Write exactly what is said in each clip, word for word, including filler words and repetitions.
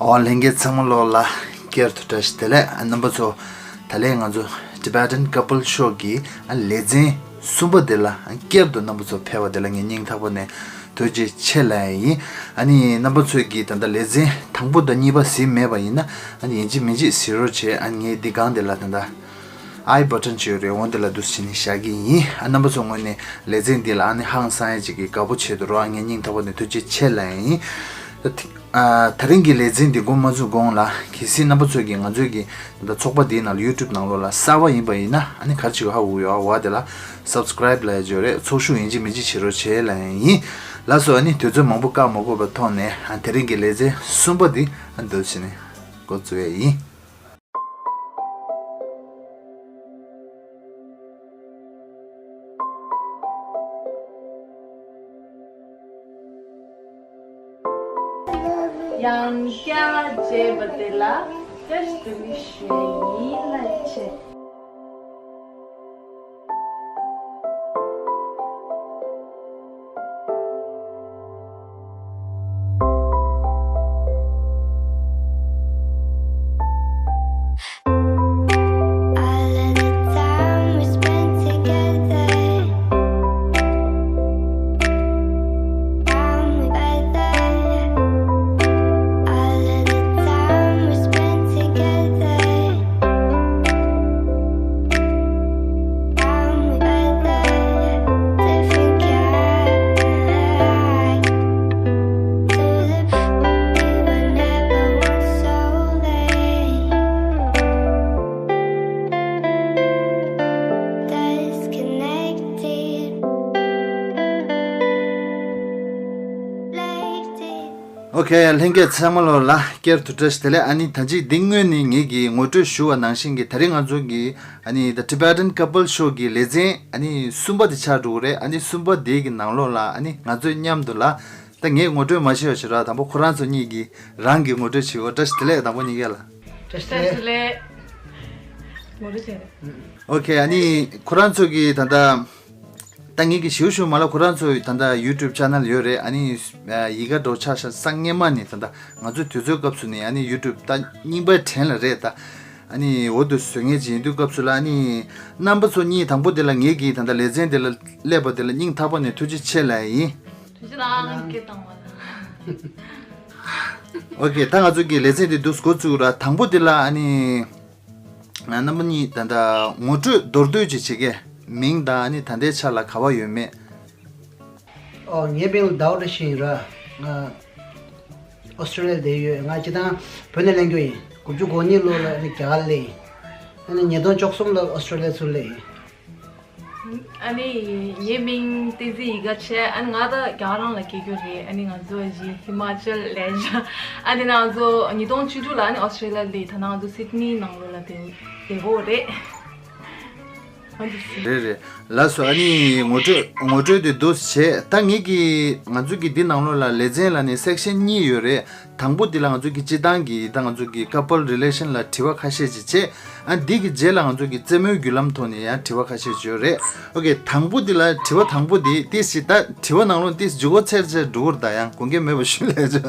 ཨོ་ལྷན་རྒྱས་ཚང་མ་ལོག་ལ་བསྐྱར་དུ་བཀྲ་ཤིས་བདེ་ལེགས། རྣམ་པ་ཚོ་ད་ལན་ང་ཚོ་Tibetan Couple Show གི་ལེ་ཚན་གསུམ་པ་དེ་ལ་བསྐྱར་དུ་རྣམ་པ་ཚོ་ཕེབས་པ་དེ་ལ་ངས་སྙིང་ཐག་པ་ནས་ཐུགས་རྗེ་ཆེ་ལབ་ཡ་ཡིན། ཨ་ནི་རྣམ་པ་ཚོས་ཀྱིས་ད་ལྟ་ལེ་ཚན་དང་པོ་དང་གཉིས་པ་གཟིགས་མེད་པ་ཡིན་ན་ཨ་ནི་ཡིན་གཅིག་མིན་གཅིག་གཟིགས་རོགས་བྱེད། ཨ་ནི་ངས་འདི་སྒང་དེ་ལ་ད་ལྟ་I button ཅིག་ཡོད་རེད། འོ་འདི་ལ་འདུག་སེ་བྱས་ནས་བཞག་གི་ཡིན། ཨ་རྣམ་པ་ཚོ་ངོས་ནས་ལེ་ཚན་འདི་ལ་ཨ་ནི་ཧང་སང་ཡ་ཅིག་གི་དགའ་པོ་བྱེད་འདུག་རོགས། ཨ་ངས་སྙིང་ཐག་པ་ནས་ཐུགས་རྗེ་ཆེ་ལབ་ཡ་ཡིན། ད་ཐེ་ཨ་ད་རིང་གི་ལེ་ཚན་འདི་འགོ་མ་ཚུགས་གོང་ལ་གལ་སྲིད་རྣམ་པ་ཚོས་ཀྱིས་ང་ཚོའི་གི་ད་ཚོགས་པ་འདིའི་ནང་ལ་YouTube ནང་ལོགས་ལ་གསར་པ་ཡིན་པ་ཡིན་ན་ཨ་ནི་ག་རེ་བྱེད་དགོས་ཧ་གོ་གི་ཡོད། ཨ་འོ་དེ་ལ་Subscribe ལབ་ཡ་ཅིག་ཡོད་རེད། ཚོགས་ཞུགས་ཡིན་གཅིག་མིན་གཅིག་བྱེད་རོགས་བྱེད་ལབ་ཡ་ཡིན། ལགས་སོ། ཨ་ནི་དུས་ཚོད་མང་པོ་བཀག་མ་དགོས་པའི་ཐོག་ནས་ཨ་དེ་རིང་གི་ལེ་ཚན་གསུམ་པ་འདི་ཨ་འདུག་སེ་བྱས་ནས་འགོ་བཙུགས་ཡ་ཡིན། ཡང་བསྐྱར་མཇལ་བ་དེ་ལ་བཀྲ་ཤིས་བདེ་ལེགས་ཞུ་ཡ་ཡིན། ལ་ཆེ། ཨོ་ཁེ། ལྷན་རྒྱས་ཚང་མ་ལོག་ལ་བསྐྱར་དུ་བཀྲ་ཤིས་བདེ་ལེགས། ཨ་ནི་ད་ཅིག་འདི་སྔོན་ནས་ངེད་ཀྱིས་ངོ་སྤྲོད་ཞུ་བ་ནང་བཞིན་གྱི་ད་རིང་ང་ཚོ་གི་ཨ་ནི་The Tibetan Couple Show གི་ལེ་ཚན་ཨ་ནི་གསུམ་པ་དེ་ཆགས་འགྲོ་གི་རེད། ཨ་ནི་གསུམ་པ་དེ་གི་ནང་ལོགས་ལ་ཨ་ནི་ང་ཚོས་མཉམ་དུ་ལ་ད་ངས་ངོ་སྤྲོད་མ་བྱས་པ་ཞིག་ར། དང་པོ་ཁོ་རང་ཚོ་གཉིས་ཀྱིས་རང་གི་ངོ་སྤྲོད་བྱེད་འོ། བཀྲ་ཤིས་བདེ་ལེགས། དང་པོ་གཉིས་ཀ་ལ། བཀྲ་ཤིས་བདེ་ལེགས། ངོ་སྤྲོད་བྱས་རེད། ཨོ་ཁེ། ཨ་ནི་ཁོ་རང་ཚོ་གི་ད་ལྟ་ད་ངེད་ཀྱི་ཞིའུ་ཞུ་མ་ལ་ཁོ་རང་ཚོ་ད་ལྟ་YouTube channel ཡོད་རེད། ཨ་ནི་ཡི་ག་འགྲོ་ཆ་ཤ་སང་སྔས་མ་ནས་ད་ལྟ་ང་ཚོའི་དུས་ཚོད་སྐབས་སུ་ནས་ཨ་ནི་YouTube ད་རྙིང་པའི་ཊྲེན་ལ་རེད་ད། ཨ་ནི་འོ་དུ་བཟོ་ངེས་ཅིག་ཡིན་དུས་སྐབས་སུ་ལ་ཨ་ནི་རྣམ་པ་ཚོ་གཉིས་དང་པོ་དེ་ལ་ངེད་ཀྱིས་ད་ལྟ་ལེ་ཚན་དེ་ལ་སླེབས་པ་དེ་ལ་སྙིང་ཐག་པ་ནས་ཐུགས་རྗེ་ཆེ་ལབ་ཡིན། ཐུགས་རྗེ་གནང་། སྐད་བཏང་བ་ལ། ཨོ་ཁེ། ད་ང་ཚོ་གི་ལེ་ཚན་དེ་འདུག་འགོ་བཙུགས་ར། དང་པོ་དེ་ལ་ཨ་ནི་རྣམ་པ་གཉིས་ད་ལྟ་ངོ་སྤྲོད་མདོར་བསྡུས་ཅིག་བྱེད་གས། མིང་དང་ཨ་ནི་ད་ལྟའི་ཆ་ལ་ག་བ་ཡོད་མེད། ཨོ་ངའི་མིང་ལ་ཟླ་བ་བཀྲ་ཤིས་ཡིན་ར། ང་ཨོ་སི་ཊྲེ་ལི་ཡ་བསྡད་ཡོད། ང་སྤྱིར་བཏང་བོད་ནས་སླེབས་རྒྱུ་ཡིན། དགུ་བཅུ་གོ་གཉིས་ལོ་ལ་ཨ་ནི་རྒྱ་གར་སླེབས་ཡིན། ཨ་ནི་ཉིས་སྟོང་བཅུ་གསུམ་ལ་ཨོ་སི་ཊྲེ་ལི་ཡ་ཚུར་སླེབས་ཡིན། ཨ་ནི་ངའི་མིང་བསྟན་འཛིན་ཡིད་དགའ་བྱས། ཨ་ནི་ང་ད་རྒྱ་གར་རང་ལ་སྐྱེས་རྒྱུ་རེད། ཨ་ནི་ང་ཚོ་གཞིས་ཧི་མ་ཅལ་ལས་བྱ། ཨ་ནི་ང་ཚོ་ཉིས་སྟོང་བཅུ་དྲུག་ལ་ཨ་ནི་ཨོ་སི་ཊྲེ་ལི་ཡ་སླེབས། ད་ནང་ང་ཚོ་སིད་ནི་ནང་ལོགས་ལ་བསྡད་བསྡད་ཡོད་རེད། ཨ་འདི་སི། རེད་རེད། ལགས་སོ། ཨ་ནི་ངོ་སྤྲོད་ངོ་སྤྲོད་དེ་འདུག་བྱས། ད་ངེད་ཀྱི་ང་ཚོ་གི་འདི་ནང་ལོགས་ལ་ལེ་ཚན་ལ་ནི་སེག་ཤན་གཉིས་ཡོད་རེད། དང་པོ་འདི་ལ་ང་ཚོ་གི་སྤྱིར་བཏང་གི་ད་ང་ཚོ་གི་couple relation ལ་དྲི་བ་ཁ་ཤས་ཅིག་བྱས། ཨ་འདི་གི་རྗེས་ལ་ང་ཚོ་གི་རྩེད་མོའི་བརྒྱུད་ལམ་ཐོག་ནས་ཡང་དྲི་བ་ཁ་ཤས་ཅིག་ཡོད་རེད། ཨོ་ཁེ། དང་པོ་འདི་ལ་དྲི་བ་དང་པོ་འདི་ཏིས་ཅིག་ད་དྲི་བ་ནང་ལོགས་ཏིས་འཇུག་སྒོ་ཚེར་ཚེར་འགྲོ་གི་རེད། ད་ཡང་དགོངས་འགལ་མེད་པ་ཞུ་ལས་ཆོག་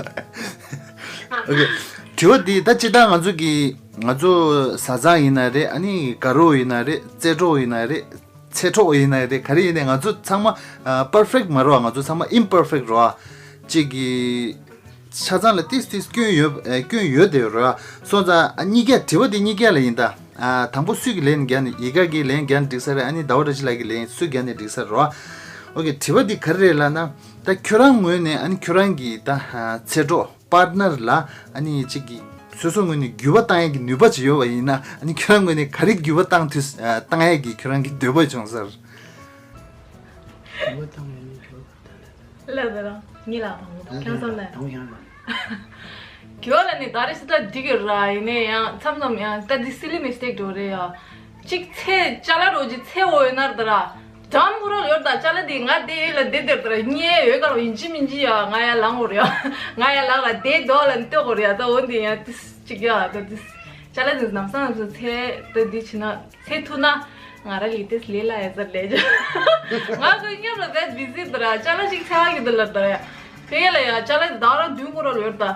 ཨོ་ཁེ། དྲི་བ་འདི་ད་སྤྱིར་བཏང་ང་ཚོ་གི་ང་ཚོ་བཟའ་ཚང་ཡིན་ན་རེད། ཨ་ནི་དགའ་རོགས་ཡིན་ན་རེད། རྩེད་གྲོགས་ཡིན་ན་རེད། ཚེ་སྲོག་ཡིན་ན་རེད། ག་རེ་ཡིན་ནའི་ང་ཚོ་ཚང་མ་ཨ་perfect མ་རེད་བ། ང་ཚོ་ཚང་མ་imperfect རེད་བ། གཅིག་གི་ཆ་ཚང་ལ་ཏིས་ཏིས་སྐྱོན་ཡོད་ཨ་སྐྱོན་ཡོད་དེ་རེད་བ། སོང་ཙང་ཨ་གཉིས་ཀ་དྲི་བ་འདི་གཉིས་ཀ་ལ་ཡིན་ད། ཨ་དང་པོ་སུས་ཀྱི་ལན་རྒྱག་ནས། ཡིད་དགའ་གི་ལན་རྒྱག་ནས་འགྲིག་ས་རེད། ཨ་ནི་ཟླ་བ་བཀྲ་ཤིས་ལགས་ཀྱི་ལན་སུས་རྒྱག་ནས་འགྲིག་ས་རེད་བ། ཨོ་ཁེ། དྲི་བ་འདི་ག་རེ་རེད་ལབ་ན། ད་ཁྱོད་རང་ངོས་ནས་ཨ་ནི་ཁྱོད་རང་གི་ད་ཨ་ཚེ་སྲོག་པར་ཊི་ནར་ལ་ཨ་ནི་གཅིག་གིས་སོ་སོ་ངོས་ནས་འགྱུར་བ་བཏང་ཡས་ཀྱི་ནུས་པ་ཅིག་ཡོད་པ་ཡིན་ན། ཨ་ནི་ཁྱོད་རང་ངོས་ནས་ག་རེ་འགྱུར་བ་བཏང་ཐུབ་ཨ་བཏང་ཡས་ཀྱི་ཁྱོད་རང་གི་འདོད་པ་བྱུང་ཟེར། འགྱུར་བ་བཏང་ཡས་ནི་འགྱུར་བ་བཏང་ཡས། ལགས་སོ། རང་ཉིད་ལ་དང་པོ་ཁྱོད་བསམ་ན། དང་པོ་ཁྱོད་རང་ལ། འགྱུར་བ་ལ་ནི་ད་རེས་སི་ད་འགྲིག་གི་ར། ཡིན་ནའི་ཡང་མཚམས་མཚམས་ཡང་ད་འདི་སི་ལི་མི་སི་ཊེག་འགྲོ་རེད་ཡ། གཅིག་ཚེ་ཅ་ལག་རོ་གཅིག་ཚེ་འོ་ཡོད་ན་ར་ད་ར། འགྲམ་ཁོ་རང་ལ་ཡོད་ད། ཅ་ལག་དེ་ང་དེ་ཡོད་ལ་དེ་དེར་ད་ར་གཉིས་ཡོད་ག་ར་ཡིན་གཅིག་མིན་གཅིག་ཡ་ང་ཡ་ལངས་འོ་རེད་ཡ། ང་ཡ་ལངས་ལ་དེ་དོ་ལ་ལྟོས་འོ་རེད་ཡ། ད་འོ་འདི་ཡ་ཏིས་གཅིག་ཡ་ད་ཏིས་ཅ་ལག་དེ་ནམ་སང་ནམ་སང་ཚེ་ད་འདི་བྱེད་ན་ཚེ་ཐུག་ན་ང་ར་ལི་ཏིས་ལས་ལ་ཡ་ཟེར་ལས་ཇ། ང་ཁོའི་མཉམ་ལ་བེད་བི་ཟི་ད་ར་ཅ་ལག་ཅིག་ཚེ་བ་གི་དེ་ལ་ད་ར་ཡ། ཁོའི་ཡ་ལ་ཡ་ཅ་ལག་དེ་ད་ར་མདུན་ཁོ་རང་ལ་ཡོད་ད།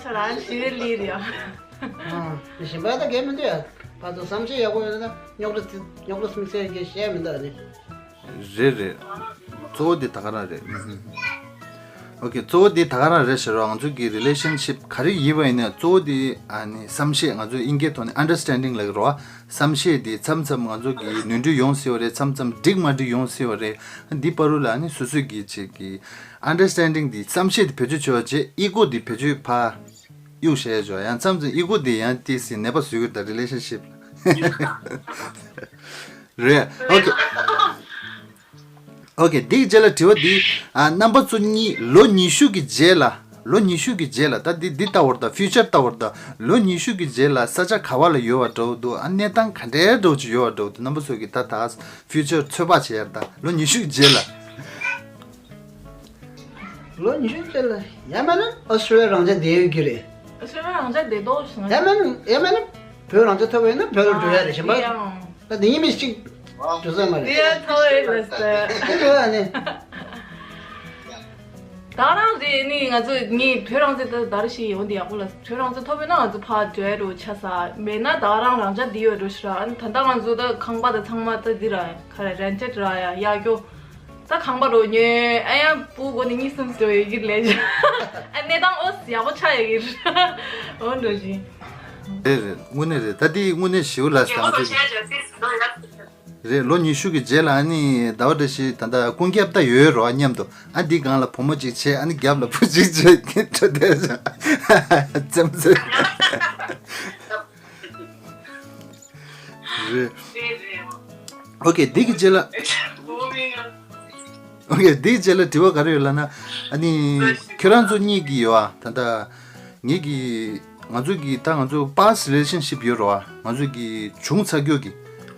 བསམ་འཆར་རང་ཞི་བའི་ལི་རེད་ཡ། ཨ། གཞན་པ་ད་གས་མི་འདུག་ཡ། ཕར་ཚུར་བསམ་ཤེས་ཡག་པོ་ཡོད་ན་ད་རྙོག་དྲ་རྙོག་དྲ་དམིགས་བསལ་གྱི་བཤད་མི་འདུག་ཨ་ནི། རེད་རེད། གཙོ་བོ་དེ་ད་ག་རང་རེད། ཨོ་ཁེ། གཙོ་བོ་དེ་ད་ག་རང་རེད་ཟེར་རོགས། ང་ཚོ་གི་རི་ལེ་ཤན་ཤིབ་ག་རེ་ཡིན་པ་ཡིན་ན་གཙོ་བོ་དེ་ཨ་ནི་བསམ་ཤེས། ང་ཚོ་དབྱིན་སྐད་ཐོག་ནས་ཨན་ཌར་སི་ཊེན་ཌིང་ལབ་ཀྱི་རེད་བ། བསམ་ཤེས་དེ་མཚམས་མཚམས་ང་ཚོ་གི་ནོར་འཁྲུལ་ཡོང་སྲིད་པ་རེད། མཚམས་མཚམས་འགྲིག་མ་འགྲིག་ཡོང་སྲིད་པ་རེད། འདི་བར་དུ་ལ་ཨ་ནི་སོ་སོ་གི་ཅིག་གི་ཨན་ཌར་སི་ཊེན་ཌིང་དེ་བསམ་ཤེས་དེ་བེད་སྤྱོད་བྱེད་པ་བྱས། ཨི་གོ་དེ་བེད་སྤྱོད་ཕར་གཡུག་བྱས་བྱོས། ཡང་མཚམས་མཚམས་ཨི་གོ་དེ་ཡང་ཏོག་ཙམ་ནད་པ་བཟོ་གི་རེད་ད་རི་ལེ་ཤན་ཤིབ་ལ། རེད། ཨོ་ཁེ། ཨོ་ཁེ། འདིའི་རྗེས་ལ་དྲི་བ་འདི། ཨ། རྣམ་པ་ཚོ་གཉིས་ལོ་ཉི་ཤུ་གི་རྗེས་ལ། ལོ་ཉི་ཤུ་གི་རྗེས་ལ་ད་འདི་འདི་ལྟ་བུར་ད་ཕིའུ་ཅར་ལྟ་བུར་ད་ལོ་ཉི་ཤུ་གི་རྗེས་ལ་ས་ཆ་ག་བ་ལ་ཡོད་པ་འདྲ་བོ་འདུག་ཨ། གནས་སྟངས་ག་འདྲའི་འདྲ་བོ་ཅིག་ཡོད་པ་འདྲ་བོ་འདུག་རྣམ་པ་ཚོ་གི་ད་ད་ཕིའུ་ཅར་ཚོད་དཔག་བྱེད་ཡ་ད་ལོ་ཉི་ཤུ་གི་རྗེས་ལ། ལོ་ཉི་ཤུ་རྗེས་ལ་ཡང་མིན་ན་ཨོ་སི་ཊྲེ་ལི་ཡ་རང་འཇགས་བསྡད་ཡོད་ཀྱི་རེད། ཨོ་སི་ཊྲེ་ལི་ཡ་རང་འཇགས་བསྡད་མདོག་ཞིག་ཡང་མིན་ན་ཡང་མིན་ན་བོད་རང་འཇགས་ཐོབ་པ་ཡིན་ན་བོད་ལ་འགྲོ་ཡ་རེད། གཞན་པ་ད་དེ་ཡིན་མིན་གཅིག་འགྲོ་ས་མ་རེད། དེ་ཡང་ཐོབ་ཡོད་ལ་ཟེར། དེ་འགྲོ་ཡ་ནི། ད་རང་རེད་ནི་ང་ཚོ་ངས་བོད་རང་བཙན་ད་ད་རེ་ཞིག་ཡོང་དེ་ཡག་པོ་ལ། བོད་རང་བཙན་ཐོབ་ཡོད་ན་ང་ཚོ་ཕར་འགྲོ་ཡ་རུ་ཆ་ས་མེད་ན་ད་རང་རང་འཇགས་འདི་ཡོད་རུ་ཤི་ར། ཨ་ནི་ད་ལྟ་ང་ཚོ་ད་ཁང་པ་ད་ཚང་མ་ད་འདི་ར་ག་རེ་རེན་ཊེཌ་ར་ཡ་ཡ་སྐྱོ། ད་ཁང་པ་རོ་ཉོས་ཨ་ཡ་བུ་གོ་ནི་གཉིས་གསུམ་ཟེར་ཡོད་ཀྱི་ལས་བྱ། ཨ་གནས་སྟངས་ཨོ་ཡག་པོ་ཆགས་ཡོད་ཀྱི་རེད། ཨོ་འགྲོ་བཞིན། རེད་རེད། དངོས་གནས་རེད། ད་འདི་དངོས་གནས་ཞིའུ་ལ་ས་ང་ཚོ་རེད། ལོ་ཉི་ཤུ་གི་རྗེས་ལ་ཨ་ནི་ཟླ་བ་བཀྲ་ཤིས་ད་ལྟ་ཀུན་ཁྱབ་ད་ཡོད་རོ་མཉམ་དུ། ཨ་འདི་སྒང་ལ་བུ་མོ་གཅིག་བྱས། ཨ་ནི་རྒྱབ་ལ་བུ་གཅིག་བྱས། ཁྱེད་ཁྲོ་དེ་བྱ་ཙམ་ཙམ། རེད། ཨོ་ཁེ། འདི་གི་རྗེས་ལ། ཨོ་ཁེ། འདི་གི་རྗེས་ལ་དྲི་བ་ག་རེ་ཡོད་ལབ་ན། ཨ་ནི་ཁྱོད་རང་ཚོ་གཉིས་ཀྱི་ཡོད་ཨ། ད་ལྟ་ངེད་ཀྱི་ང་ཚོ་གི་ད་ང་ཚོ་པཱ་སི་ཊི་རི་ལེ་ཤན་ཤིབ་ཡོད་རོ་ཨ། ང་ཚོ་གི་བྱུང་ཚར་རྒྱུ་གི་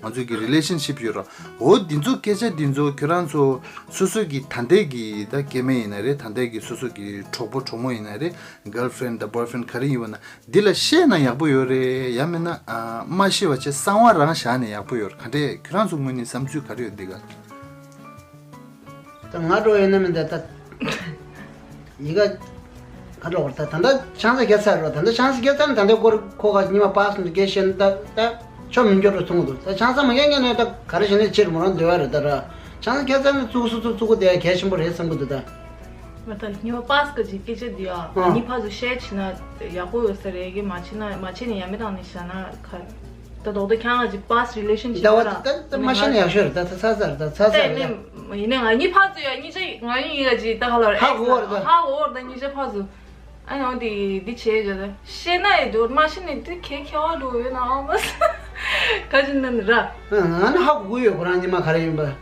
ང་ཚོ་གི་རི་ལེ་ཤན་ཤིབ་ཡོད་རོ། འོ་འདི་ཚོ་སྐད་ཆ་འདི་ཚོ་ཁྱོད་རང་ཚོ་སོ་སོ་གི་ད་ལྟའི་གི་ད་སྐྱེ་དམན་ཡིན་ན་རེད། ད་ལྟའི་གི་སོ་སོ་གི་གྲོགས་པོ་གྲོགས་མོ་ཡིན་ན་རེད། གརལ་ཕི་རེན་ཌི་དང་བོའི་ཕི་རེན་ཌི་ག་རེ་ཡིན་པ་ན། འདི་ལ་བཤད་ན་ཡག་པོ་ཡོད་རེད། ཡང་མིན་ན་ཨ་མ་བཤད་པ་བྱས་གསང་བ་རང་བཞག་ནས་ཡག་པོ་ཡོད་རེད། ག་འདྲས་ཁྱོད་རང་ཚོ་ངོས་ནས་བསམ་ཚུལ་ག་རེ་ཡོད་འདི་ག་ད་ང་འགྲོ་ཡོད་ན་མིན་ད་ད་ཡི་ག་ག་འགྲོ་བར་ད་ད་ལྟ་ཆང་ས་བརྒྱབ་ཚར་རོ། ད་ལྟ་ཆང་ས་བརྒྱབ་ཚར་ན་ད་ལྟ་སྐོར་ཁོ་ག་ཉི་མ་པཱ་སི་ཊི་འདི་སྐད་བཤད་ན་ད་ད་ཆོ་མི་འགྱུར་རོ་མཐོང་གི་འདུག་ད་ཆང་ས་མ་བརྒྱབ་ངས་ནས་ད་ག་རེ་བྱས་ནས་ཕྱིར་མོ་རང་འདོད་ཡ་རེད། ད་ར་ཆང་ས་བརྒྱབ་ཚར་ན་བཙུགས་སུ་བཙུགས་བཙུགས་གོ་དེ་ཡ་གལ་ཆེན་པོ་རེད་བསམ་གི་འདུག་ད། མ་ད་ཉི་མ་པཱ་སི་ཊི་གི་སྐད་ཆ་འདི་ཡ། ཨ། ཉི་མ་ཕར་ཚུར་བཤད་བྱས་ན་ཡག་པོ་ཡོད་ས་རེད་གི། མ་བྱས་ན་མ་བྱས་ནས་ཡ་མེད་བཏང་ནས་བཞག་ན་ཁ། ད་རྡོག་རྡོག་ཁྱང་ང་ཅིག་པཱ་སི་ཊི་རི་ལེ་ཤན་ཤིབ་ད་བ་ར། ད་ད་མ་བཤད་ན་ཡག་ཤོས་རེད། ད་ད་ཚ་ཚ་རེད། ད་ཚ་ཚ་རེད། ད་ཡིན་ནའི་ང་གཉིས་ཕར་ཚུར་ཡ་གཉིས་ཆ་ང་གཉིས་ཡ་ཅིག་ད་ཧ་ལ་རེད། ཧ་གོ་བ་རེད་ད། ཧ་གོ་བ་རེད། ད་གཉིས་ཆ་ཕར་ཚུར། ཨ་ནི་འོ་དེ་འདི་བྱས་བྱས་ད་བཤད་ན་ཡ་འདུག་མ་བཤད་ནས་འདི་གལ་ཁེ་བ་འགྲོ་ཡོད་ན་ཨ་མ་ས་ཁ་ཅིག་ན་ནི་ར། ང་ནི་ཧ་གོ་གི་ཡོད། ཁོ་རང་ཉི་མ་ག་རེ་ཡིན་པ་ར།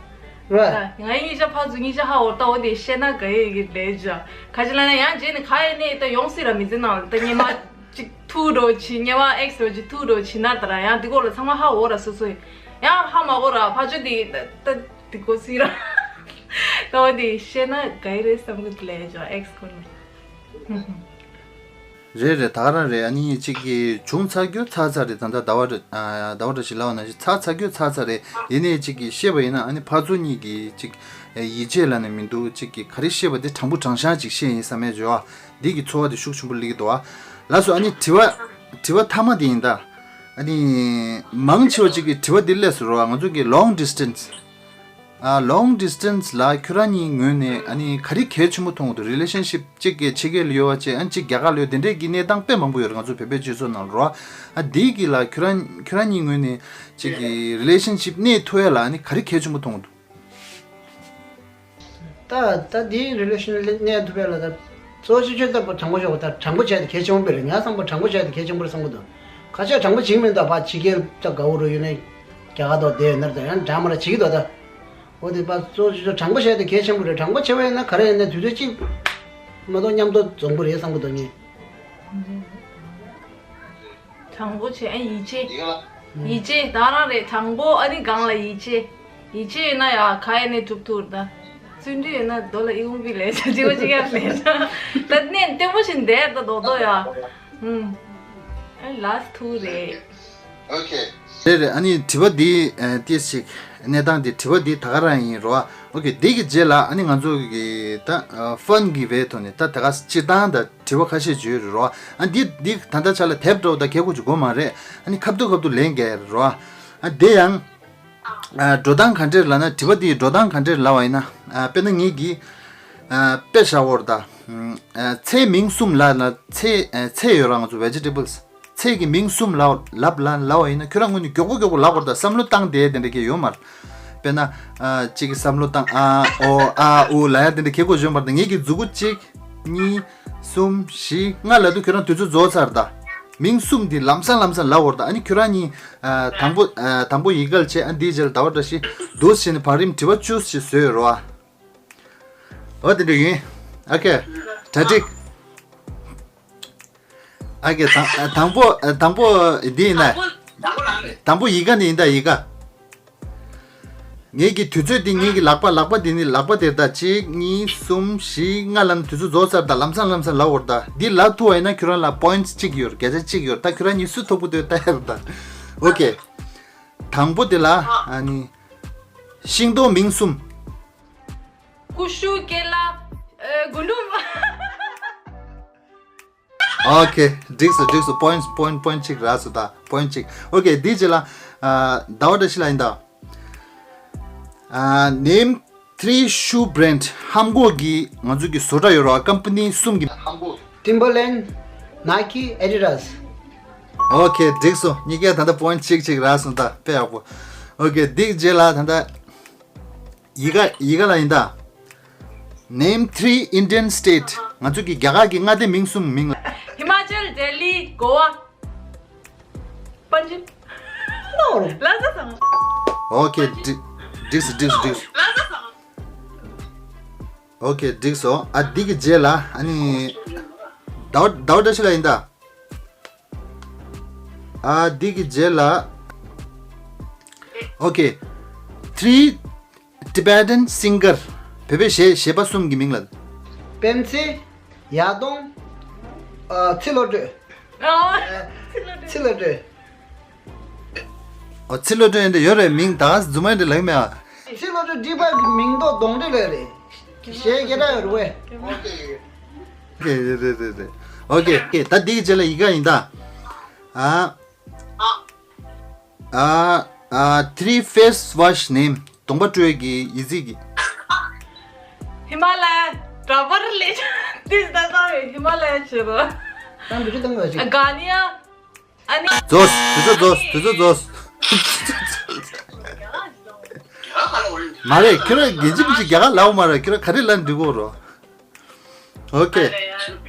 ང་གཉིས་ཆ་ཕར་ཚུར་གཉིས་ཆ་ཧ་འོར་ད་འོ་དེ་བཤད་ན་ག་ཡེ་གི་ལས་བྱ། ག་ཅི་ལ་ན་ཡང་རྗེས་ནས་ག་ཡེ་ནས་ད་ཡོང་སྲིད་ར། མི་ཚེ་ནང་ལ་ད་སྔོན་མ་ཅིག་ཐུག་འགྲོ་ཕྱིན། སྔོན་མ་ཨེག་སི་རོ་ཅིག་ཐུག་འགྲོ་ཕྱིན་ན་ད་ར་ཡང་དེ་སྐོར་ལ་ཚང་མ་ཧ་འོར་ར་སོ་སོ་ཡིན། ཡང་ཧ་མ་གོ་ར་ཕ་ཆོས་དེ་ད་ད་དེ་གོ་སྲིད་ར། ད་འོ་དེ་བཤད་ན་ག་ཡེ་རེད་བསམ་གི་ལས་བྱ་ཨེག་སི་སྐོར་ལ། རེད་རེད། ད་ག་རང་རེད། ཨ་ནི་གཅིག་གི་བྱུང་ཚར་རྒྱུ་ཚར་ཚར་རེད། ད་ལྟ་ཟླ་བ་རེ་ཨ་ཟླ་བ་རེ་ཞིག་ལབ་པ་ནང་བཞིན་ཚར་ཚར་རྒྱུ་ཚར་ཚར་རེད། ཡིན་ནའི་གཅིག་གི་བཤད་པ་ཡིན་ན་ཨ་ནི་ཕར་ཚུར་གཉིས་ཀྱི་གཅིག་ཡིད་ཆེས་ལབ་ནས་མི་འདུག་གཅིག་གི་ག་རེ་བཤད་པ་དེ་དྲང་པོ་དྲང་བཞག་ཅིག་བཤད་ཡིན་བསམ་ཡས་བྱོས་ཨ། འདི་གི་ཚོར་བ་དེ་ཤུགས་ཆེན་པོ་སླེབས་ཀྱི་འདུག་ཨ། ལགས་སོ། ཨ་ནི་དྲི་བ་དྲི་བ་མཐའ་མ་དེ་ཡིན་ད། ཨ་ནི་མང་ཆེ་བ་གཅིག་གི་དྲི་བ་འདི་སླེབས་སོང་རོགས་ཨ། ང་ཚོ་གི་long distance ཨ། long distance ལ་ཁྱོད་རང་གཉིས་ངོས་ནས་ཨ་ནི་ག་རེ་གལ་ཆེན་པོ་མཐོང་གི་འདུག relationship གཅིག་གི་ཕྱི་རྒྱལ་ལ་ཡོད་པ་བྱས་ཨ་ནི་གཅིག་རྒྱ་གར་ལ་ཡོད་དེ་འདྲས་ཀྱི་གནས་སྟངས་དཔེ་མང་པོ་ཡོད་རེད། ང་ཚོ་བོད་པའི་སྤྱི་ཚོགས་ནང་ལ་རོ། ཨ་འདི་གི་ལ་ཁྱོད་རང་ཁྱོད་རང་གཉིས་ངོས་ནས་གཅིག་གི་relationship གནས་ཐུབ་ཡ་ལ་ཨ་ནི་ག་རེ་གལ་ཆེན་པོ་མཐོང་གི་འདུག་ད་ད་འདིའི་relationship གནས་ཐུབ་ཡ་ལ་ད་གཙོ་ཆེ་ཆེ་ལྟ་བུ་དྲང་པོ་ཤོད་པ་ད་དྲང་པོ་བྱས་ཏེ་གལ་ཆེན་པོ་རེད། ངས་བསམ་པ་དྲང་པོ་བྱས་ཏེ་གལ་ཆེན་པོ་རེད་བསམ་གི་འདུག་ཁ་ཤས་དྲང་པོ་བྱེད་ཀྱི་མེད་ད། ཕ་ཕྱི་རྒྱལ་ད་དགའ་བོ་རུ་ཡོད་ནས་རྒྱ་གར་དུ་བསྡད་ཡོད་ན་ད་ཡང་འདྲ་མ་ར་བྱེད་ཀྱི་འདུག་ད། འོ་དེ་པ་གཙོ་ཆེ་ཆེ་དྲང་པོ་བྱས་ཏེ་གལ་ཆེན་པོ་རེད། དྲང་པོ་བྱས་པ་ཡིན་ན་ག་རེ་ཡིན་ན་དུས་ཚོད་གཅིག་མ་གཏོགས་མཉམ་དུ་འཛོམས་གི་རེད་བསམ་གི་འདུག་ངས། དྲང་པོ་བྱས་ཨ་ཡིད་ཆེས། ཡིད་ཆེས་ད་རང་རེད། དྲང་པོ་ཨ་ནི་གང་ལ་ཡིད་ཆེས། ཡིད་ཆེས་ཡོད་ན་ཡ་ག་ཡེ་ནས་གྲུབ་ཐུབ་རེད་ད། བརྩོན་འགྲུས་ཡོད་ན་རྡོ་ལ་ཨི་ཁུང་པི་ལས་ཆ་ཅི་བ་ཅི་ཡ་ལས་ཆ། ད་གནས་བརྟན་པོ་ཞིག་འདེད་ད་རྡོ་རྡོ་ཡ། ཨུམ། ཨ་ལ་སི་ཐུག་རེད། ཨོ་ཁེ། རེད་རེད། ཨ་ནི་དྲི་བ་འདི་ཨ་ཏོག་ཙམ་གནས་སྟངས་འདི་དྲི་བ་འདི་ད་ག་རང་ཡིན་རོ། ཨོ་ཁེ། འདི་གི་རྗེས་ལ་ཨ་ནི་ང་ཚོ་གི་ད་ཨ་ཕན་གི་བའི་ཐོག་ནས་ད་ད་ག་སྤྱིར་བཏང་ད་དྲི་བ་ཁ་ཤས་བརྗོད་རེད་རོ། ཨ་འདི་འདི་ད་ལྟ་ཆ་ལ་དེབ་འདྲ་བོ་ད་གལ་དགོས་ཀྱི་དགོས་མ་རེད། ཨ་ནི་ཁ་ཐུག་ཁ་ཐུག་ལན་རྒྱག་ཡ་རེད་རོ། ཨ་དེ་ཡང་ཨ་འགྲོ་སྟངས་ག་འདྲས་ལབ་ན། དྲི་བ་འདིའི་འགྲོ་སྟངས་ག་འདྲས་ལབ་པ་ཡིན་ན། ཨ་དཔེར་ན་ངེད་ཀྱིས་ཨ་དཔེ་བཞག་པ་རེད་ད། ཨ་ཚལ་མིང་གསུམ་ལབ་ན་ཚལ་ཨ་ཚལ་ཡོད་ར། ང་ཚོ་vegetables ཚལ་གྱི་མིང་གསུམ་ལབ་ལབ་ལབ་ལབ་པ་ཡིན་ན་ཁྱོད་རང་ངོས་ནས་མགྱོགས་པོ་མགྱོགས་པོ་ལབ་དགོས་རེད་ད། བསམ་བློ་བཏང་བསྡད་དེ་འདྲ་གི་ཡོད་མ་རེད། དཔེར་ན་ཨ་གཅིག་གིས་བསམ་བློ་བཏང་ཨ་ཨོ་ཨ་ཨུ་ལབ་ཡ་དེ་འདྲ་གི་གོ་བྱུང་བར་དུ་ངེད་ཀྱི་མཛུ་གུ་གཅིག་གཉིས་གསུམ་བཞི་ལྔ་ལབ་དུས་ཁྱོད་རང་དུས་ཚོད་རྫོགས་ཚར་ད། མིང་གསུམ་འདི་ལམ་སང་ལམ་སང་ལབ་དགོས་རེད་ད། ཨ་ནི་ཁྱོད་རང་གཉིས་ཨ་དང་པོ་ཨ་དང་པོ་ཡི་ག་ལ་བྱས། ཨ་འདིའི་རྗེས་ལ་ཟླ་བ་བཀྲ་ཤིས་འདུག་བྱས་ནས་བར་རིམ་དྲི་བ་བཅུ་ཞིག་བཟོས་ཡོད་རོ། ཨ་འོ་དེ་འདྲ་ཡིན། ཨོ་ཁེ། གྲ་སྒྲིག་ཨ་ཀེ། དང་དང་པོ་དང་པོ་འདི་ཡིན་ན། དང་པོ་ཡི་ག་ནི་ཡིན་ད་ཡི་ག་ངེད་ཀྱི་དུས་ཚོད་འདི་ངེད་ཀྱི་ལག་པ་ལག་པ་འདི་ནི་ལག་པ་དེར་ད་གཅིག་གཉིས་གསུམ་བཞི་ལྔ་ལ་ནི་དུས་ཚོད་རྫོགས་ཚར་ད། ལམ་སང་ལམ་སང་ལབ་དགོས་རེད་ད། འདི་ལབ་ཐུབ་པ་ཡིན་ན་ཁྱོད་རང་ལ་points གཅིག་ཡོད་རེད། བརྒྱ་ཆ་གཅིག་ཡོད་རེད་ད། ཁྱོད་རང་གཉིས་སུ་ཐོབ་གི་འདུག་ལྟ་ཡ་རེད་ད། ཨོ་ཁེ། དང་པོ་དེ་ལ་ཨ་ནི་ཤིང་ཏོག་མིང་གསུམ། ཀུ་ཤུ། ཀེ་ལ། ཨ་རྒུན་འབྲུམ། ཨོ་ཁེ། འགྲིག་སོང་འགྲིག་སོང་། points point point གཅིག་རག་སོང་ད། point གཅིག་ཨོ་ཁེ། འདིའི་རྗེས་ལ་ཨ་ཟླ་བ་བཀྲ་ཤིས་ལགས་ཡིན་ད། ཨ་name three shoe brand ཧམ་གོ་གི་ང་ཚོ་གི་བཟོ་གྲྭ་ཡོད་རོགས། ཀམ་པ་ནི་གསུམ་གི། Timberland, Nike, Adidas. ཨོ་ཁེ། འགྲིག་སོང་། གཉིས་ཀས་ད་ལྟ་point གཅིག་གཅིག་རག་སོང་ད། དཔེ་ཡག་པོ། ཨོ་ཁེ། འདིའི་རྗེས་ལ་ད་ལྟ། ཡི་ག་ཡི་ག་ལ་ཡིན་ད། Name three Indian state. ང་ཚོ་གི་རྒྱ་གར་གྱི་མངའ་སྡེ་མིང་གསུམ་མིང་ལ། ཧི་མ་ཅལ། ལྡི་ལི། གོ་བ། པན་ཇབ། ལ་ས་སང་། ཨོ་ཁེ། འགྲིག་འགྲིག་སོང་འགྲིག་སོང་འགྲིག་སོང་། ལ་ས་སང་། ཨོ་ཁེ། འགྲིག་སོང་། ཨ་འདི་གི་རྗེས་ལ་ཨ་ནི་ཟླ་བ་ཟླ་བ་བཀྲ་ཤིས་ལགས་ཡིན་ད། ཨ་འདི་གི་རྗེས་ལ། ཨོ་ཁེ། Three Tibetan singer. བོད་པའི་གཞས་གཞས་པ་གསུམ་གྱི་མིང་ལ། སྤེན་ཚེ། ཡ་དོང་། ཨ་ཚེ་བློ་གྲོས། ཨ་ཚེ་བློ་གྲོས། ཚེ་བློ་གྲོས། ཨོ་ཚེ་བློ་གྲོས་འདི་ཡོད་རེད། མིང་ད་རྫུན་མ་འདི་ལབ་མེད་ཨ། ཚེ་བློ་གྲོས་འདི་པ་གི་མིང་ཐོག་གདོང་འདྲེ་ལབ་རེད། གཞས་སྐད་གྲགས་ཡོད་རེད་བས། ཨོ་ཁེ། རེད་རེད་རེད་རེད། ཨོ་ཁེ། ཨོ་ཁེ། ད་འདི་གི་རྗེས་ལ་ཡི་ག་ཡིན་ད། ཨ། ཨ། ཨ། Three face wash name. གདོང་པ་བཀྲུ་ཡས་ཀྱི་ཡི་ཚིག་གི། ཧི་མ་ལ་ཡ། ར་བར་ལེ། ཏིས་ད་ད་ཧི་མ་ལ་ཡ་ཆེ་རོ། ད་འབུ་ཅུ་བཏང་བ་ཞིག་ཨ་ག་ནི་ཡ། ཨ་ནི། རྫོགས། དུས་ཚོད་རྫོགས། དུས་ཚོད་རྫོགས། མ་རེད། ཁྱོད་རང་གི་ཅི་མི་ཅི་རྒྱ་གར་ལབ་མ་རེད། ཁྱོད་རང་ག་རེ་ལབ་འདི་གོ་རོ། ཨོ་ཁེ།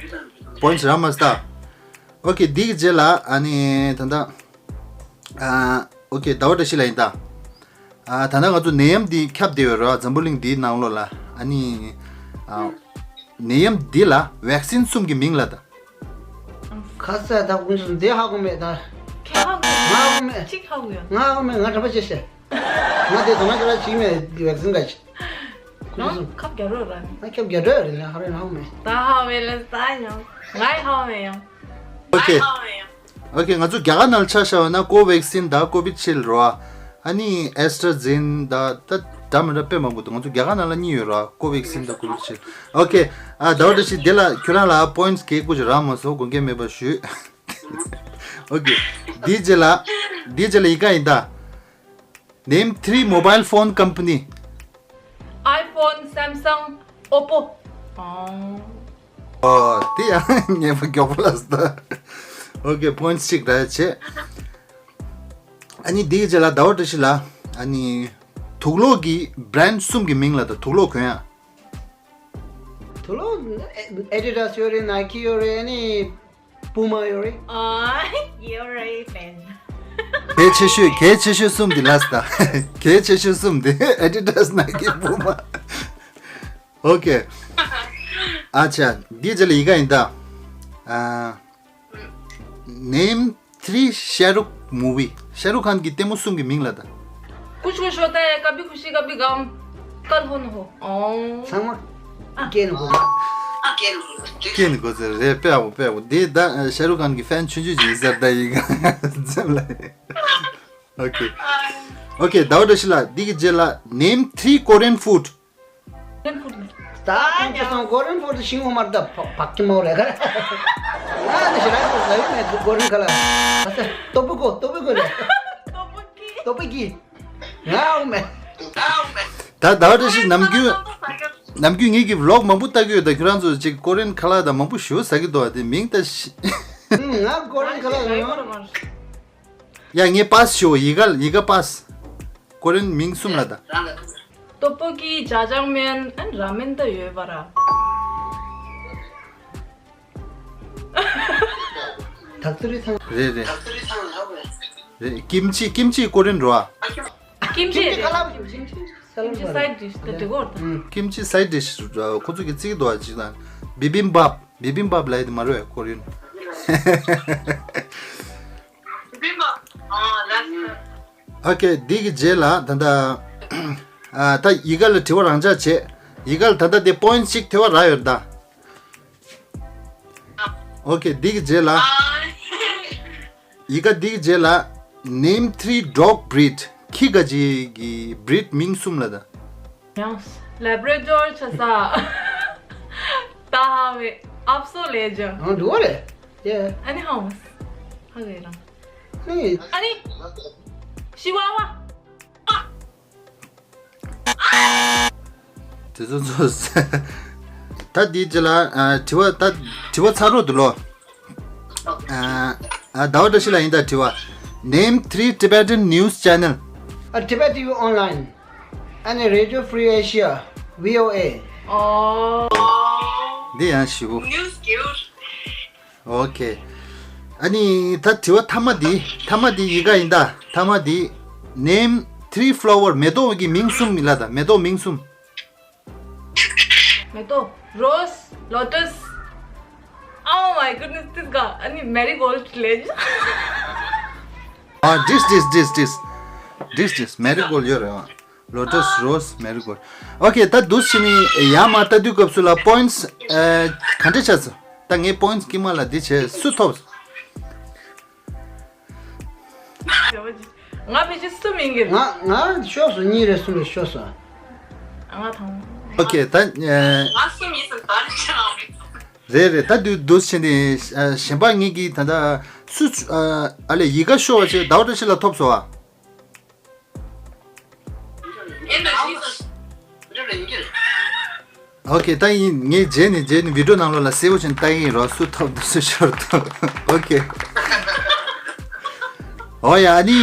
པོན་ཆི་ར་མ་སྟ། ཨོ་ཁེ། འདི་གི་རྗེས་ལ་ཨ་ནི་ད་ལྟ། ཨ་ཨོ་ཁེ། ཟླ་བ་བཀྲ་ཤིས་ལགས་ཡིན་ད། ཨ་ད་ལྟ་ང་ཚོ་ནད་ཡམས་འདི་ཁྱབ་བསྡད་ཡོད་རེད་བ། འཛམ་བུ་གླིང་འདིའི་ནང་ལོགས་ལ། ཨ་ནི་ཨ་ནད་ཡམས་འདི་ལ་བེག་སིན་གསུམ་གྱི་མིང་ལ་ད། ཁ་ས་ད་ཀུན་སུ་འདི་ཧ་གོ་མེད་ད། ཁྱེད་ཧ་གོ། ང་ཧ་གོ་མེད། གཅིག་ཧ་གོ་ཡ། ང་ཧ་གོ་མེད། ང་དྲན་པ་བྱེད་ཤེས། ང་དེ་དོ་སྣང་ཁྱོད་ར་བྱེད་མེད་འདི་བེག་སིན་ག་ཅི། ཀུན་སུ། ཁབ་རྒྱ་རོ་ར། ང་ཁབ་རྒྱ་རོ་རེད། ང་ཧ་རེ་ཧ་གོ་མེད། ད་ཧ་མེད་ལ་ད་ཡང་། ང་ཧ་མེད་ཡང་། ཨོ་ཁེ། ཨོ་ཁེ། ང་ཚོ་རྒྱ་གར་ནང་ལ་ཆ་བཞག་པ་ན་ཀོ་ཝེག་སིན་དང་ཀོ་བི་ཤིལ་རེད་བ། ཨ་ནི་ཨེ་སི་ཊ་ར་ཛེ་ནེ་ཀ་དང་འདྲ་མི་འདྲ་དཔེ་མང་པོ་འདུག་ང་ཚོ་རྒྱ་གར་ནང་ལ་གཉིས་ཡོད་རེད་བ། ཀོ་ཝེག་སིན་དང་ཀོ་བི་ཤིལ། ཨོ་ཁེ། ཨ་ཟླ་བ་བཀྲ་ཤིས། འདི་ལ་ཁྱོད་རང་ལ་པོ་ཡིན་ཊི་གི་སྐུ་ཅིག་རག་མ་སོང་། དགོངས་འགལ་མེད་པ་ཞུ། ཨོ་ཁེ། འདིའི་རྗེས་ལ། འདིའི་རྗེས་ལ་ཡི་གེ་ཡིན་ད། Name three mobile phone company. iPhone, Samsung, Oppo. ཨོ། ཨོ། དེ་ཡང་ངེས་པ་མགྱོགས་པོ་ལ་སྟ། ཨོ་ཁེ། པོ་ཡིན་ཊི་གཅིག་རག་བྱས། ཨ་ནི་འདིའི་རྗེས་ལ་ཟླ་བ་བཀྲ་ཤིས་ལ། ཨ་ནི་དུག་སློག་གི་བྷི་རེན་ཌི་གསུམ་གྱི་མིང་ལབ་དང་། དུག་སློག་གོན་ཡ། དུག་སློག་ཨེ་ཌི་ཌཱ་སི་ཡོད་རེད། ནའི་ཀི་ཡོད་རེད། ཨ་ནི་པུ་མ་ཡོད་རེད། ཨ། ཡོད་རེད་ཕན། གལ་ཆེ་ཤོས། གལ་ཆེ་ཤོས་གསུམ་དེ་ལ་སྟ། གལ་ཆེ་ཤོས་གསུམ་དེ་ཨེ་ཌི་ཌཱ་སི། ནའི་ཀི། པུ་མ། ཨོ་ཁེ། ཨ་ཆ། འདིའི་རྗེས་ལ་ཡི་གེ་ཡིན་ད། ཨ། Name three Shah Rukh movie. ཤ་རུག་ཁཱན་གྱི་ལྟད་མོ་གསུམ་གྱི་མིང་ལབ་དང་། कुछ कुछ होता है, कभी खुशी कभी गम, कल हो न हो। ཨོ། ཚང་མ་སྐྱེས་ནས་གོ། སྐྱེས་ནས་གོ་ཚར་རེད། དཔེ་ཡག་པོ། དཔེ་ཡག་པོ། འདི་ད་ཤ་རུག་ཁཱན་གྱི་ཕན་ཆུང་ཆུང་ཅིག་ཡིན་ཟེར། ད་ཡིན་ག་ཙམ་ལ། ཨོ་ཁེ། ཨོ་ཁེ། ཟླ་བ་བཀྲ་ཤིས་ལགས། འདི་གི་རྗེས་ལ། Name three Korean food. Korean food. ད་ཁྱེད་ཚོ་Korean food ཤིང་འོ་མར་ད་བག་གི་མོ་ལས་ག་ང་ནི་ཞེ་དྲག་ཟ་ཡི་མེད། Korean ཁ་ལག་ཨ་ཙི། ཏོ་པོ་ཀོ། ཏོ་པོ་ཀོ་རེད། ཏོ་པོ་ཀི། ང་འོ་མེད། ད་ཟླ་བ་བཀྲ་ཤིས་ནམ་རྒྱུན། ནམ་རྒྱུན་ངེད་ཀྱི་vlog མང་པོ་ལྟ་གི་ཡོད། ད་ཁྱོད་རང་ཚོ་ཅིག་Korean ཁ་ལག་ད་མང་པོ་ཞེ་པོ་ཟ་གི་འདུག་ཨ། དེ་མིང་ད་ཤི། ང་Korean ཁ་ལག་ཡོད། ཡ། ངས་པཱ་སི་ཞུ། ཡི་གེ། ཡི་གེ་པཱ་སི། ཀོ་རི་ཡན་མིང་གསུམ་ལབ་དང་། ཏོ་པོ་ཀི། ཇ་ཇང་མེན། ཨན་ར་མེན་ད་ཡོད་པ་ར། ཐག་ཚུ་རི་ཚང་། རེད་རེད། རེད། ཀིམ་ཅི། ཀིམ་ཅི་ཀོ་རི་ཡན་རེད་བ། ཀིམ་ཅི་རེད། ཀིམ་ཅི་ཀ་ལ། ཀིམ་ཅི། ཀིམ་ཅི་སའིཌ་ཌིཤ་ད་དེ་གོ་ར་ད། ཀིམ་ཅི་སའིཌ་ཌིཤ་ཁོ་ཚོ་གི་རྩིས་འདུག་བ། ཅིག་དང་བི་བིམ་བབ། བི་བིམ་བབ་ལབ་ཡ་དེ་མ་རེད་ཀོ་རི་ཡན། བི་བིམ་བབ། ཨ། ལ། ཨོ་ཁེ། འདི་གི་རྗེས་ལ་ད་ལྟ། ཨ། ད་ཡི་གེ་ལ་དྲི་བ་རང་འཇགས་བྱེད། ཡི་གེ་ལ་ད་ལྟ་དེ་པོ་ཡིན་ཊི་གཅིག་ཐེ་བ་རག་ཡོད་ད། ཨོ་ཁེ། འདི་གི་རྗེས་ལ། ཡི་གེ་འདི་གི་རྗེས་ལ། Name three dog breed. ཁྱི་ག་ཅིག་གི་བྷི་རིཌ་མིང་གསུམ་ལབ་དང་། ཡང་། ལེབ་ར་ཌོར་ཆ་ས། ཏ་ཧ་ཝེ། ཨབ་སོ་ལེ་ཇན། ཨང་འགྲོ་བ་རེད། ཡེ། ཨ་ནི་ཧ་མ་སི། ཧ་གེ་རང་། ཨ་ནི། ཨ་ནི། ཤི་ཝ་ཝ། དེ་ཚོ་ཚོ། ད་འདིའི་རྗེས་ལ། ཨ། དྲི་བ། ད་དྲི་བ་ཚར་རོགས་འདུག་ལོ། ཨ། ཟླ་བ་བཀྲ་ཤིས་ལགས་ཡིན་ད། དྲི་བ། Name three Tibetan news channel. ཨ། Tibet T V Online. ཨ་ནི་Radio Free Asia, V O A. ཨོ། འདི་ཡང་ཞིབ་པོ། ཨོ་ཁེ། ཨ་ནི་ད་དྲི་བ་མཐའ་མ་འདི། མཐའ་མ་འདི་ཡི་གེ་ཡིན་ད། མཐའ་མ་འདི། Name three flower. མེ་ཏོག་གི་མིང་གསུམ་ལབ་དང་། མེ་ཏོག་མིང་གསུམ། མེ་ཏོག། Rose, Lotus. Oh my goodness, this guy. ཨ་ནི་Marigold ལབ། ཨ། འགྲིགས་འགྲིགས་འགྲིགས་འགྲིགས། འགྲིགས་འགྲིགས། Marigold ཡོད་རེད་ཨ། Lotus, Rose, Marigold. ཨོ་ཁེ། ད་འདུག་སེ་བྱས་ནས་ཡར་མར་ལྟ་དུས་སྐབས་སུ་ལ་པོ་ཡིན་ཊི་ཨ་ག་འདྲ་ཆགས་སོང་། ད་ངས་པོ་ཡིན་ཊི་དཀྱིལ་མ་ལ་འདི་བྱས། སུ་ཐོབ། ང་ཕལ་ཆེར་གསུམ་ཡིན་གྱི་རེད། ང་ང་ཤོར་སོང་། གཉིས་རེད། གསུམ་རེད། ཤོར་སོང་། ང་དང་། ཨོ་ཁེ། ད་ཨ། ང་གསུམ་ཡིན་ཟེར་ད་རེད་ཆགས། རེད་རེད། ད་འདུག་འདུག་སེ་བྱས་ནས་ཨ་གཞན་པ་ངེད་ཀྱིས་ད་ལྟ་སུ་ཨ་ཨ་ལས་ཡི་གེ་ཤོར་བ་བྱས། ཟླ་བ་བཀྲ་ཤིས་ལགས་ཐོབ་སོང་ཨ། ཨོ་ཁེ། ད་ཡིན། ངས་རྗེས་ནས་རྗེས་ནས་བི་ཌིའོ་ནང་ལོགས་ལ་གསལ་པོ་བྱས་ནས་ལྟ་གི་ཡིན་རོགས། སུ་ཐོབ་འདུག་སུ་ཤོར་འདུག་ཨོ་ཁེ། ཨོ་ཡ། ཨ་ནི་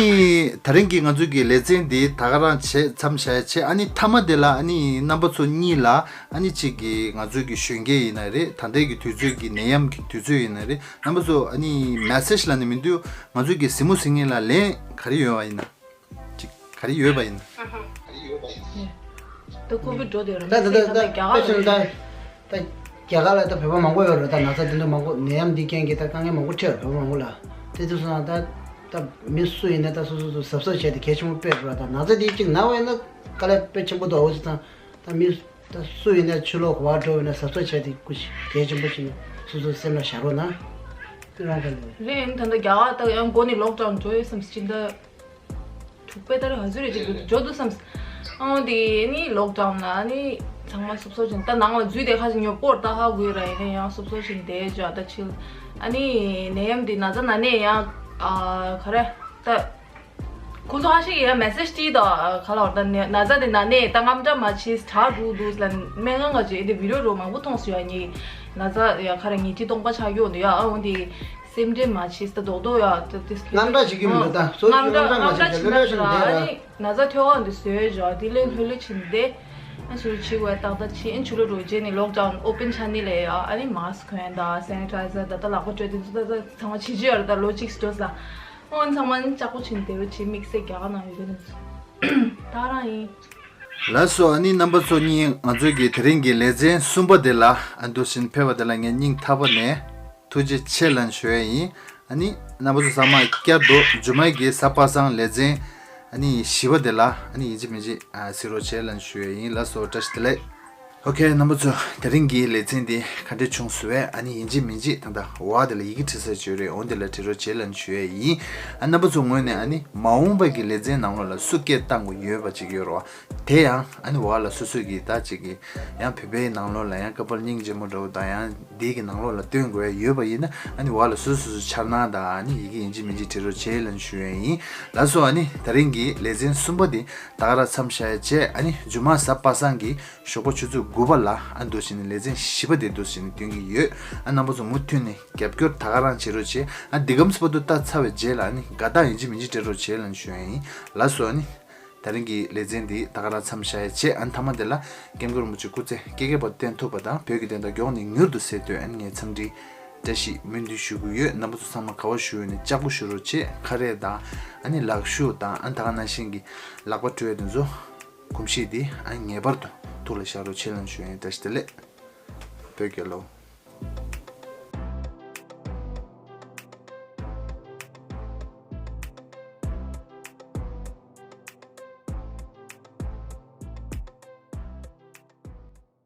དེ་རིང་གི་ང་ཚོའི་གི་ལེ་ཚན་འདི་ད་ག་རང་བྱས། མཚམས་བཞག་ཡ་བྱས། ཨ་ནི་མཐའ་མ་དེ་ལ་ཨ་ནི་རྣམ་པ་ཚོ་གཉིས་ལ་ཨ་ནི་གཅིག་གི་ང་ཚོའི་གི་གཞོན་སྐྱེས་ཡིན་ན་རེད། ད་ལྟའི་གི་དུས་ཚོད་ཀྱི་ནད་ཡམས་ཀྱི་དུས་ཚོད་ཡིན་ན་རེད། རྣམ་པ་ཚོ་ཨ་ནི་མེ་སེཇ་ལབ་ནས་མི་འདུག་ང་ཚོའི་གི་གཟིགས་མོ་གཟིགས་མཁན་ལ་ལན་ག་རེ་ཡོད་པ་ཡིན་ན། ཅིག་ག་རེ་ཡོད་པ་ཡིན་ན། ད་ཁོ་བི་འགྲོ་དེ་ར། ད་ད་ད་ད་རྒྱ་གར་ལ། ད་ད་རྒྱ་གར་ལ་ད་བོད་པ་མང་པོ་ཡོད་རེད། ད་ན་ཚ་དེ་འདྲ་མང་པོ། ནད་ཡམས་འདི་རྐྱེན་གྱིས་ད་དཀའ་ངལ་མང་པོ་འཕྲད་རེད། བོད་པ་མང་པོ་ལ། དེ་དུས་སང་ད་ད་མི་སུ་ཡིན་ན་ད་སོ་སོ་སོ་གཟབ་གཟབ་བྱས་ཏེ་གལ་ཆེན་པོ་དཔེ་རེད། ད་ན་ཚ་དེ་གཅིག་ན་བས་ན་དཀའ་ལས་དཔེ་ཆེན་པོ་འདུག་འོ་ཙི་ཙང་ད་མི་ད་སུ་ཡིན་ན་ཕྱི་ལོགས་ག་པར་འགྲོ་ཡིན་ན་གཟབ་གཟབ་བྱས་ཏེ་སྐུ་གལ་ཆེན་པོ་ཞིག་སོ་སོའི་སེམས་ལ་བཞག་རོགས་གནང་། རེད། ད་ལྟ་རྒྱ་གར་ད་ཡང་འགོ་ནས་ལོག་ཌའུན་འགྲོ་ཡོད་བསམ། སྤྱི་ཟླ་དྲུག་པའི་ཏ་རིག་ག་ཚོད་རེད་ཅིག་འགྲོ་འདུག་བསམ། ཨང་དེ་ནི་ལོག་ཌའུན་ལ་ནི་ཚང་མ་སོབ་སོབ་བྱས་ནས་ད་ནང་ལ་འཛུལ་བསྡད་ཁ་ཅིག་ཉོ་པོར་ད་ཧ་གོ་ཡི་ར། ཡིན་ནའི་ཡང་སོབ་སོབ་བྱས་ནས་བསྡད་བྱས་ད་ཕྱིར་ཨ་ནི་ནད་ཡམས་དེ་ན་ཚ་ན་ནས་ཡང་ཨ་ག་རེ་ད། ཁོང་ཚོ་ཧ་ཤེ་ཡ་མེ་སེཇ་ཏི་ད་ག་ལ་བར་ད་ན་ན་ཚ་དེ་ན་ནས་ད་རྔམ་དྲག་མ་བྱེད། དྲག་འགྲོ་འདུག་ལ་སྨན་ཁང་ག་ཅེ་དེ་བི་ཌིའོ་རོ་མང་པོ་མཐོང་སོང་ཡ། ངས་ན་ཚ་ཡ་ཁ་ར་ངས་ཏི་སྟོང་པ་ཆགས་ཡོད་འདུག་ཡ། ཨ་འོན་དེ་སེམས་ཁྲལ་མ་བྱེད། ད་རྡོག་རྡོག་ཡ་ད་དེ་རྔམ་དྲག་བྱེད་ཀྱི་མི་འདུག་ད་སོ་སོ་རྔམ་དྲག་རྔམ་དྲག་མ་བྱེད་ད་ལོ་ལོ་ཞིག་ཨ་བསྡད་ར། ནི་ན་ཚ་ཐོལ་བ་འདི་བཟོས་བྱས་དེ་ལས་ལྷོད་ལྷོད་ཕྱིན་ཏེ་ཨ་ཞུ་ཅིག་བས་ཏག་ཏག་ཅིག་ཨ་ཆུ་ལོ་རུ་རྗེས་ནས་ལོག་ཌའུན་ཨོ་པན་ཆགས་ནི་ལས་ཡ། ཨ་ནི་མཱ་སི་ཁི་གོན་ད་སེ་ནི་ཊའི་ཛར་ད་ད་ལག་པ་བཀྲུས་དེ་ཚོ་ད་ད་ཚང་མ་བྱེད་ཀྱི་ཡོད་ར། ད་ལོ་གཅིག་སྟོད་ས། ཨོ་ཚང་མ་ནི་ལྕགས་པོ་ཆེན་དེ་རུ་ཆེ་དམིགས་བསལ་རྒྱ་གར་ནང་ཡོད་པའི་དེ་ཚོ་ད་རང་ཡིན། ལགས་སོ། ཨ་ནི་རྣམ་པ་ཚོ་གཉིས་ང་ཚོའི་གི་དེ་རིང་གི་ལེ་ཚན་གསུམ་པ་དེ་ལ་ཨ་འདུག་སེ་ཕེབས་པ་དེ་ལ་ངས་སྙིང་ཐག་པ་ནས་ཐུགས་རྗེ་ཆེ་ལབ་ཞུ་ཡས་ཡིན། ཨ་ནི་རྣམ་པ་ཚོ་ཚང་མ་བསྐྱར་དུ་རྗེས་མ་གི་གཟའ་པ་སངས་ལེ་ཚན་ཨ་ནི་བཞི་པ་དེ་ལ་ཨ་ནི་ཡིན་གཅིག་མིན་གཅིག་ཨ་གཟིགས་རོགས་བྱེད་ལབ་ཞུ་ཡས་ཡིན། ལགས་སོ། བཀྲ་ཤིས་བདེ་ལེགས། ཨོ་ཁེ། རྣམ་པ་ཚོ་དེ་རིང་གི་ལེ་ཚན་འདི་ག་འདྲ་བྱུང་སོང་བས། ཨ་ནི་ཡིན་གཅིག་མིན་གཅིག་ད་ལྟ་འོག་དེ་ལ་ཡི་གེ་བྲིས་ས་བྱོས་རེད། འོ་འདི་ལ་བྲིས་རོགས་བྱེད་ལབ་ཞུ་ཡས་ཡིན། ཨ་རྣམ་པ་ཚོ་ངོས་ནས་ཨ་ནི་མ་འོངས་པ་གི་ལེ་ཚན་ནང་ལོགས་ལ་སུ་སྐད་བཏང་དགོས་ཡོད་པ་ཅིག་ཡོད་རོགས། དེ་ཡང་ཨ་ནི་འོག་ལ་སོ་སོ་གི་ད་ཅིག་གི་ཡང་བོད་པའི་ནང་ལོགས་ལ་ཡང་ཀ་པར་སྙིང་རྗེ་མོ་འདྲ་བོ་དང་ཡང་འདི་གི་ནང་ལོགས་ལ་སྟོན་དགོས་ཡ་ཡོད་པ་ཡིན་ན་ཨ་ནི་འོག་ལ་སོ་སོ་སོ་སོ་འཆར་སྣང་དང་ཨ་ནི་ཡི་གེ་ཡིན་གཅིག་མིན་གཅིག་བྲིས་རོགས་བྱེད་ལབ་ཞུ་ཡས་ཡིན། ལགས་སོ། ཨ་ནི་དེ་རིང་གི་ལེ་ཚན་གསུམ་པ་འདི་ད་ག་རང་མཚམས་བཞག་ཡ་བྱས། ཨ་ནི་རྗེས་མ་གཟའ་པ་སངས་ཀྱི་ཞོགས་པ་ཆུ་ཚོད་དགུ་པ་ལ་ཨ་འདུག་སེ་ནི་ལེ་ཚན་བཞི་པ་དེ་འདུག་སེ་ནི་སྟོན་གྱི་ཡོད། ཨ་རྣམ་པ་ཚོ་མུ་མཐུད་ནས་རྒྱབ་སྐྱོར་ད་ག་རང་བྱེད་རོགས་བྱེད། ཨ་འདི་གམ་སྤ་ཏུ་ལྟ་ཚར་བའི་རྗེས་ལ་ཨ་ནི་དགའ་རྟགས་ཡིན་གཅིག་མིན་གཅིག་སྤྲད་རོགས་བྱེད་ལབ་ཞུ་ཡ་ཡིན། ལགས་སོ། ཨ་ནི་དེ་རིང་གི་ལེ་ཚན་འདི་ད་ག་རང་མཚམས་བཞག་ཡ་བྱས། ཨ་ནི་མཐའ་མ་དེ་ལ་སྐྱབས་མགོན་རིན་པོ་ཆེ་སྐུ་ཚེ་བསྐལ་བརྒྱའི་བར་དུ་བརྟན་ཐུབ་པ་དང་བོད་ཀྱི་བདེན་མཐའ་མགྱོགས་ནས་མྱུར་དུ་གསལ་འདོད་ཨ་ནི་ངས་འཚམས་འདྲི་བཀྲ་ཤིས་སྨོན་འདུན་ཞུ་གི་ཡོད། རྣམ་པ་ཚོ་ཚང་མ་ག་བ་བཞུགས་ཡོད་ནས་ལྕགས་པོ་བཞུ་རོགས་བྱེད། ཁ་རས་དང་ཨ་ནི་ལག་ཤུབས་དང་ཨ་ནི་ད་ག་ནང་བཞིན་གྱི་ལག་པ་བཀྲུ་ཡ་དེ་ཚོ་གོམས་གཤིས་དེ་ཨ་ངེས་པར་དུ་ཐུགས་ལ་བཞག་རོགས་བྱེད་ལབ་ཞུ་ཡ་ཡིན། བཀྲ་ཤིས་བདེ་ལེགས། བོད་རྒྱལ་ལོ།